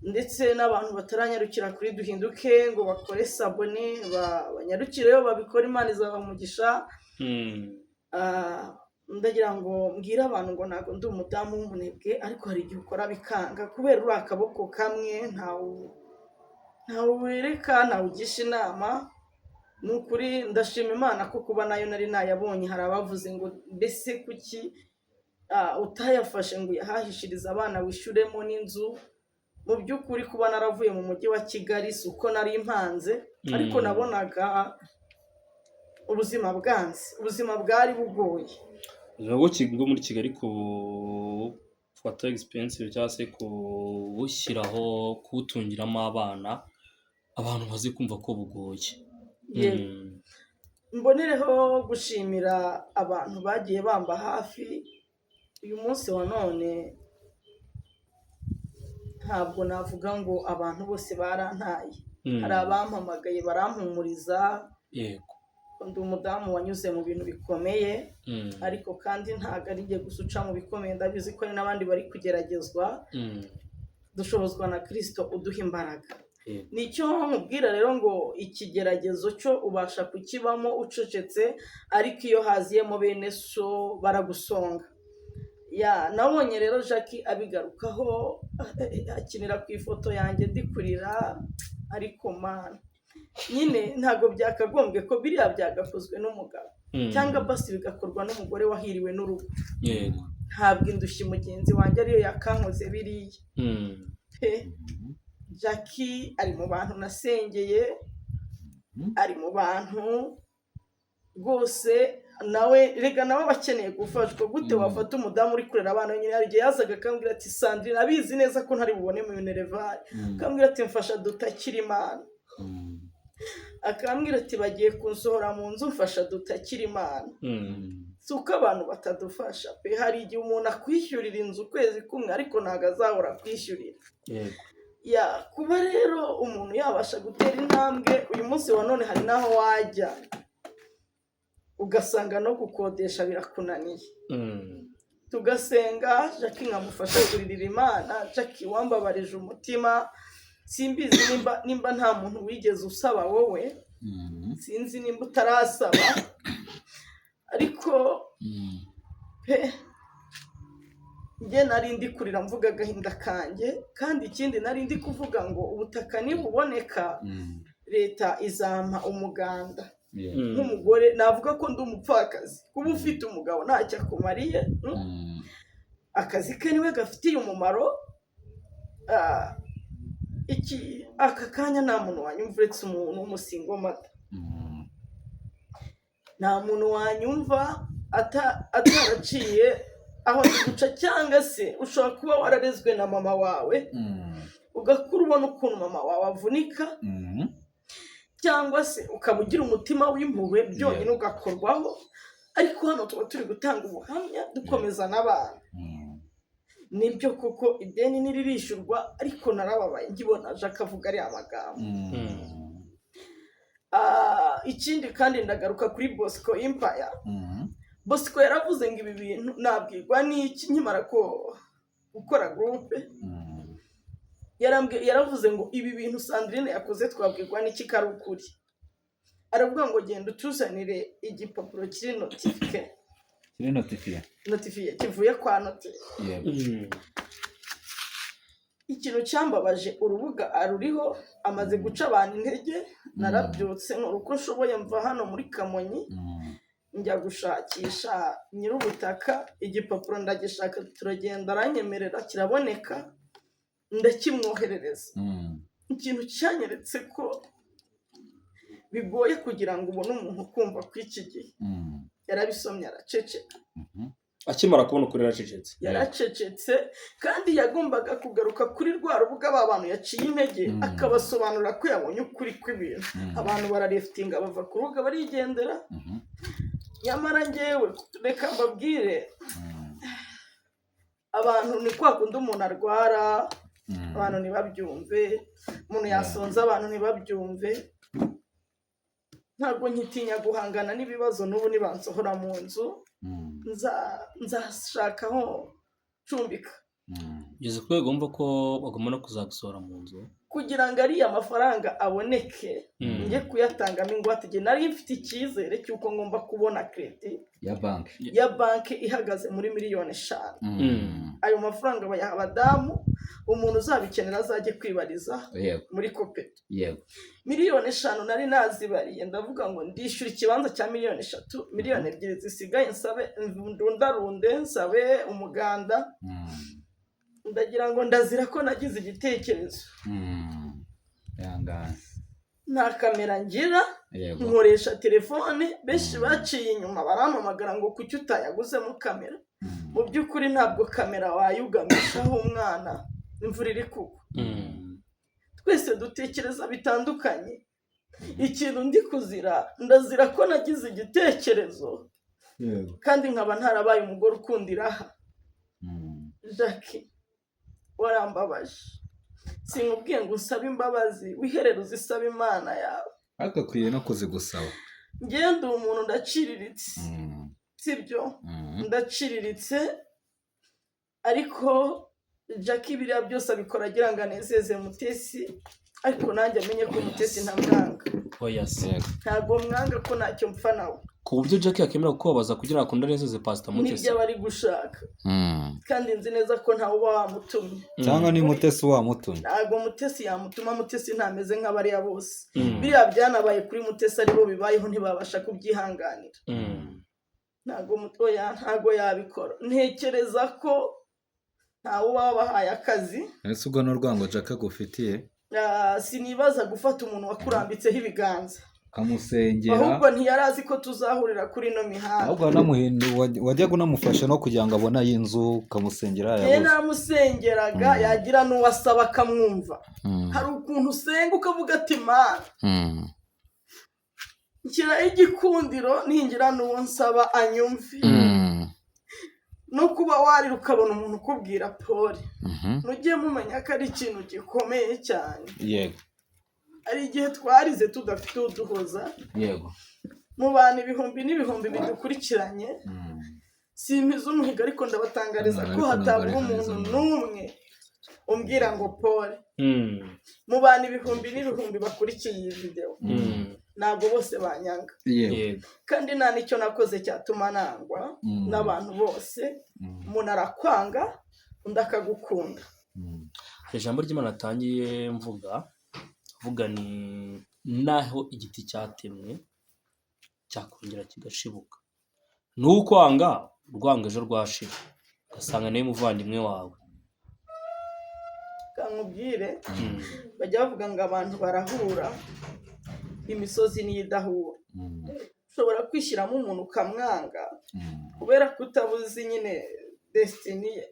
ndetse n'abantu bataranyarukira kuri Duhinduke ngo bakore s'abonner, banyarukireyo babikore, Imana izabaha umugisha. Ndagira ngo mbwire abantu ngo ntabwo ndi umudamu w'umunebwe, ariko hari igihe ukora bikanga kubera uri akaboko kamwe, ntawe wereka, ntawe ugisha inama. Ni ukuri ndashima Imana ko kuba nayo nari nayabonye. Hari abavuze ngo mbese kuki utayafashe ngo uyahahishirize abana, wishyuremo n'inzu? Mu by'ukuri kuba naravuye mu mujyi wa Kigali si uko nari mpanze, ariko nabonaga ubuzima bwanze, ubuzima bwari bugoye. Ubuzima bwo muri Kigali kubufata expensive cyangwa se kubushyiraho, kuwutungiramo abana, abantu bazi kumva ko bugoye. Yego. Mbonereho gushimira abantu bagiye bamba hafi. Uyu munsi wa none ntabwo navuga ngo abantu bose barantaye. Hari abampamagaye barampumuriza. Ndi umudamu wanyuze mu bintu bikomeye, ariko kandi ntabwo ari njye gusa uca mu bikomeye, ndabizi ko hari n'abandi bari kugeragezwa. Dushobozwa na Kirisito uduha imbaraga. Nicyo nkubwira rero ngo ikigeragezo cyo ubasha kukibamo ucecetse, ariko iyo haziyemo bene so baragusonga. Ya, nabonye rero Jackie abigarukaho, akinira ku ifoto yanjye ndi kurira, ariko mana nyine ntabwo byakagombye ko biriya byagakozwe n'umugabo cyangwa basi bigakorwa n'umugore wahiriwe n'urugo. Ntabwo indushyi mugenzi wanjye ariyo yakankoze biriya pe. Jackie ari mu bantu nasengeye, ari mu bantu rwose nawe rega nawe aba akeneye gufashwa. Gute wafata umudamu uri kurera abana wenyine? Hari igihe yazaga akambwira ati: "Sandrine, abizi neza ko ntari bubone mu minerval," akambwira ati: "Mfasha dutakire Imana." Akambwira ati: "Bagiye kunsohora mu nzu, mfasha dutakire Imana." Si uko abantu batadufasha pe, hari igihe umuntu akwishyurira inzu ukwezi kumwe, ariko ntabwo azahora akwishyurira. Ya, kuba rero umuntu yabasha gutera intambwe uyu munsi wa none, hari n'aho wajya ugasanga no gukodesha birakunaniye. Tugasenga, Jackie nkamufasha kuririra Imana. Jackie, wambabarije umutima. Simbizi nimba nta muntu wigeze usaba wowe, sinzi nimba utarasaba, ariko pe, njye nari ndi kurira mvuga agahinda kanjye. Kandi ikindi nari ndi kuvuga ngo ubutaka nibuboneka, leta izampa umuganda. Nk'umugore navuga ko ndi umupfakazi, kuba ufite umugabo ntacyo akumariye. Akazi ke niwe gafitiye umumaro. Iki aka kanya nta muntu wanyumva uretse umuntu w'umusingle mother. Nta muntu wanyumva ataraciye aho ndi guca, cyangwa se ushobora kuba wararezwe na mama wawe, ugakura ubona ukuntu mama wawe avunika, cyangwa se ukaba ugira umutima w'impuhwe byonyine ugakorwaho. Ariko hano tuba turi gutanga ubuhamya dukomeza n'abantu. Nibyo kuko ideni ntiririshyurwa, ariko narababaye nkibona aje akavuga ariya magambo. Ikindi kandi ndagaruka kuri Bosco Empire. Bosco yaravuze ngo ibi bintu nabwirwa n'iki nkimara ko gukora groupe. Yaravuze ngo ibi bintu Sandrine yakoze twabwirwa n'iki ko ari ukuri? Aravuga ngo genda utuzanire igipapuro kiri notifié. Kiri notifié. Notifié kivuye kwa notaire. Ikintu cyambabaje, urubuga aruriho amaze guca abantu intege. Narabyutse nkora uko nshoboye, mva hano muri Kamonyi, njya gushakisha nyir'ubutaka. Igipapuro ndagishaka, turagenda, aranyemerera, kiraboneka, ndakimwoherereza. Ikintu cyanyeretse ko bigoye kugira ngo ubone umuntu ukumva ko iki gihe yarabisomye araceceka. Akimara kubona ukuri yaracecetse. Yaracecetse, kandi yagombaga kugaruka kuri rwa rubuga ba bantu yaciye intege, akabasobanurira ko yabonye ukuri kw'ibintu. Abantu baraleaftinga, bava ku rubuga barigendera. Nyamara njyewe reka mbabwire, abantu ni kwa kundi umuntu arwara, abantu ntibabyumve. Umuntu yasonza, abantu ntibabyumve. Ntabwo nkitinya guhangana n'ibibazo. N'ubu nibansohora mu nzu, nzashaka aho ncumbika. Ugeze ku rwego wumva ko bagomba no kuzagusohora mu nzu? Kugira ngo ariya mafaranga aboneke, njye kuyatangamo ingwate, igihe nari mfite icyizere cy'uko ngomba kubona crédit ya banki. Ya banki ihagaze muri miliyoni 5. Ayo mafaranga bayaha abadamu, umuntu uzabikenera azajye kwibariza muri COPEDU. Miliyoni 5 nari nazibariye, ndavuga ngo ndishyura ikibanza cya miliyoni 3, miliyoni 2 zisigaye nsabe, ndundarunde nsabe umuganda. Ndagira ngo ndazira ko nagize igitekerezo. Ihangane. Nta kamera ngira, nkoresha telefone. Benshi baciye inyuma barampamagara ngo kuki utayaguzemo kamera? Mu by'ukuri ntabwo kamera wayugamishaho umwana imvura iri kugwa. Twese dutekereza bitandukanye. Ikintu ndi kuzira, ndazira ko nagize igitekerezo, kandi nkaba ntarabaye umugore ukunda iraha. Jackie, warambabaje. Sinkubwiye ngo usabe imbabazi, wiherere uzisabe Imana yawe. Ariko akwiye no kuzigusaba. Ngende umuntu ndaciriritse, sibyo? Ndaciriritse, ariko Jackie biriya byose abikora agira ngo anezeze Mutesi, ariko nanjye amenye ko Mutesi ntamwanga. Oya se. Ntabwo mwanga, ko ntacyo mpfa nawe. Ku buryo Jackie yakemera kukubabaza kugira ngo akunde anezeze Pastor Mutesi? Nibyo aba ari gushaka, kandi nzi neza ko ntawe uba wamutumye. Cyangwa ni Mutesi wamutumye? Ntabwo Mutesi yamutuma. Mutesi ntameze nk'abariya bose. Biriya byanabaye kuri Mutesi, aribo bibayeho ntibabasha kubyihanganira. Ntabwo mutoya, ntabwo yabikora. Ntekereza ko ntawe uba wabahaye akazi. Ese ubwo ni urwango Jack agufitiye? Ah, sinibaza gufata umuntu wakurambitseho ibiganza. Ukamusengera. Ahubwo ntiyari azi ko tuzahurira kuri ino mihanda. Ahubwo wajyaga unamufasha no kugira ngo abone ay'inzu, ukamusengera Njye yabuze. namusengeraga, yagira n'uwo asaba akamwumva. Hari ukuntu usenga ukavuga ati: "Mana, nshyiraho igikundiro, ningira n'uwo nsaba anyumve." No kuba warira ukabona umuntu ukubwira pole, mujye mumenya ko ari ikintu gikomeye cyane. Hari igihe twarize tudafite uduhoza. Mu bantu ibihumbi n'ibihumbi bidukurikiranye, simpiza umuhigo, ariko ndabatangariza ko Ariko hatabura ntabwo ari umuntu heza. n'umwe umbwira ngo pole. Mu bantu ibihumbi n'ibihumbi bakurikiye iyi videwo, ntabwo bose banyanga. Kandi nta n'icyo nakoze cyatuma nangwa n'abantu bose. Umuntu arakwanga, undi akagukunda. Hari ijambo ry'Imana natangiye mvuga, mvuga ni naho igiti cyatemwe cyakongera kigashibuka. Nukwanga urwango ejo rwashira, ugasanga niwe muvandimwe wawe. Kankubwire, bajya bavuga ngo abantu barahura, imisozi niyo idahura. Ushobora kwishyiramo umuntu ukamwanga kubera ko utabuzi nyine destiny ye,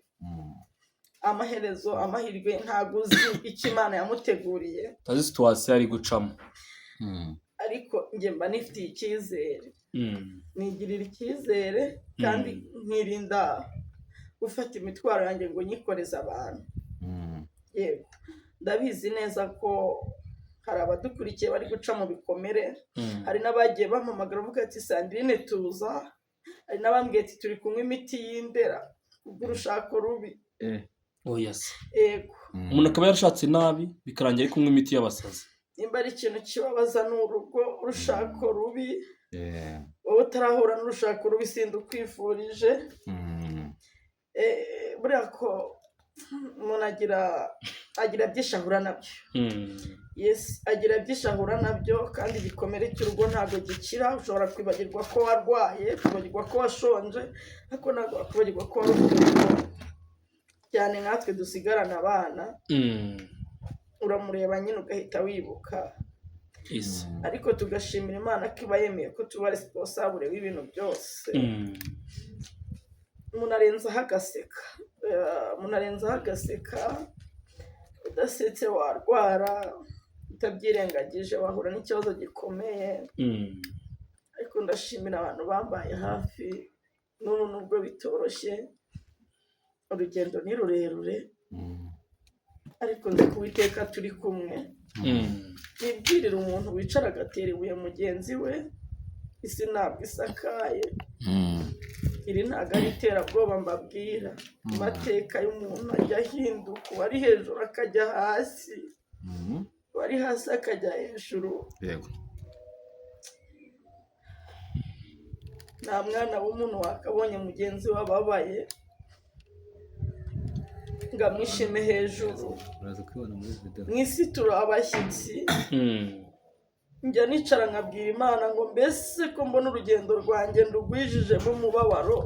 amaherezo, amahirwe, ntabwo uzi icyo Imana yamuteguriye. Utazi situation ari gucamo. Ariko njye mba nifitiye icyizere, nigirira icyizere, kandi nkirinda gufata imitwaro yanjye ngo nyikoreze abantu. Yego, ndabizi neza ko hari abadukurikiye bari guca mu bikomere. Hari n'abagiye bampamagara bavuga ati: "Sandrine, tuza." Hari n'abambwiye ati turi kunywa imiti y'indera kubw'urushako rubi. Oya se. Yego. Umuntu akaba yarashatse nabi bikarangira ari kunywa imiti y'abasazi. Nimba ari ikintu kibabaza ni urugo, urushako rubi. Wowe utarahura n'urushako rubi sindi ukwifurije. Buriya ko umuntu agira byinshi ahura nabyo. Yes, agira byinshi ahura nabyo, kandi igikomere cy'urugo ntabwo gikira. Ushobora kwibagirwa ko warwaye, kwibagirwa ko washonje, ariko ntabwo wakwibagirwa ko wari ufite urugo. Cyane nkatwe dusigarana abana, uramureba nyine ugahita wibuka. Ese. Ariko tugashimira Imana ko iba yemeye ko tuba responsable w'ibintu byose. Umuntu arenzaho agaseka. Umuntu arenzaho agaseka, udasetse warwara, utabyirengagije wahura n'ikibazo gikomeye. Ariko ndashimira abantu bambaye hafi n'ubu, nubwo bitoroshye, urugendo ni rurerure, ariko nzi ko Uwiteka turi kumwe. Nibwirira umuntu wicara agatera ibuye mugenzi we, isi ntabwo isakaye. Iri ntabwo ari iterabwoba mbabwira. Amateka y'umuntu ajya ahinduka, uwari hejuru akajya hasi, uwari hasi akajya hejuru. Nta mwana w'umuntu wakabonye mugenzi we ababaye ngo amwishime hejuru. Uraza kubibona muri video. Mu isi turi abashyitsi. Njya nicara nkabwira Imana ngo mbese ko mbona urugendo rwanjye ndugwijijemo umubabaro,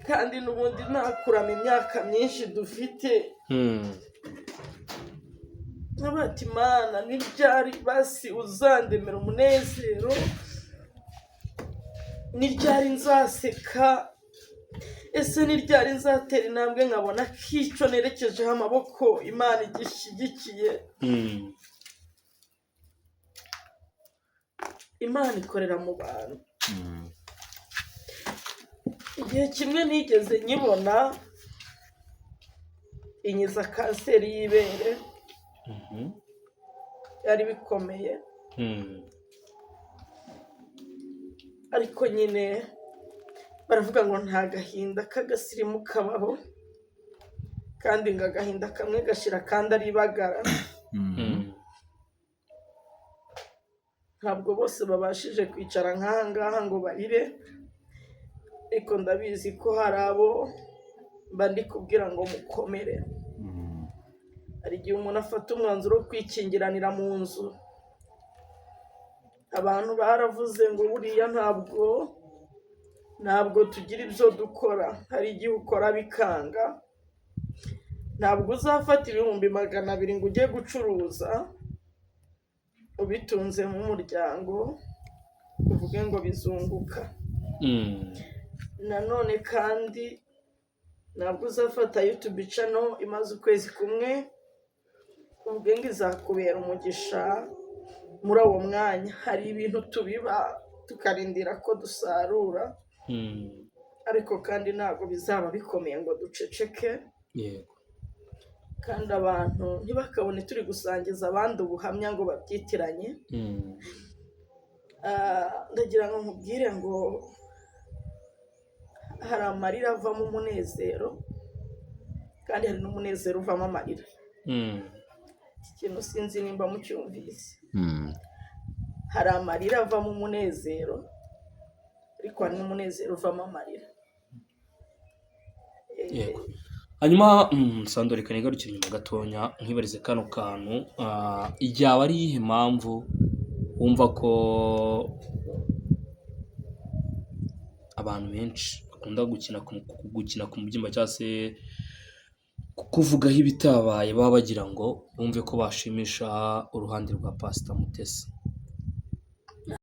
kandi n'ubundi ntakurama imyaka myinshi dufite. Nkabati Imana ni ryari basi uzandemera umunezero? Ni ryari nzaseka? Ese ni ryari nzatera intambwe nkabona ko icyo nerekejeho amaboko Imana igishyigikiye? Imana ikorera mu bantu. Igihe kimwe nigeze nyibona inkiza kanseri y'ibere, byari bikomeye. Ariko nyine baravuga ngo nta gahinda k'agasirimu kabaho, kandi ngo agahinda kamwe gashira kandi ari ibagara. Ntabwo bose babashije kwicara nk'aha ngaha ngo barire, ariko ndabizi ko hari abo mba ndi kubwira ngo mukomere. Hari igihe umuntu afata umwanzuro wo kwikingiranira mu nzu. Abantu baravuze ngo buriya ntabwo tugira ibyo dukora. Hari igihe ukora bikanga. Ntabwo uzafata 200,000 ngo ujye gucuruza ubitunze nk'umuryango uvuge ngo bizunguka. Nanone kandi ntabwo uzafata YouTube channel imaze ukwezi kumwe uvuge ngo izakubera umugisha muri uwo mwanya. Hari ibintu tubiba tukarindira ko dusarura, ariko kandi ntabwo bizaba bikomeye ngo duceceke. Kandi abantu ntibakabone turi gusangiza abandi ubuhamya ngo babyitiranye. Ndagira ngo nkubwire ngo hari amarira avamo umunezero, kandi hari n'umunezero uvamo amarira. Iki kintu sinzi nimba mucyumvise. Hari amarira avamo umunezero, ariko hari n'umunezero uvamo amarira. Yego. Hanyuma Sando, reka nigarukire inyuma gatonya nkwibarize kano kantu. Yaba ari iyihe mpamvu wumva ko abantu benshi bakunda gukina ku mubyimba cyangwa se kukuvugaho ibitabaye, baba bagira ngo bumve ko bashimisha uruhande rwa Pasita Mutesi?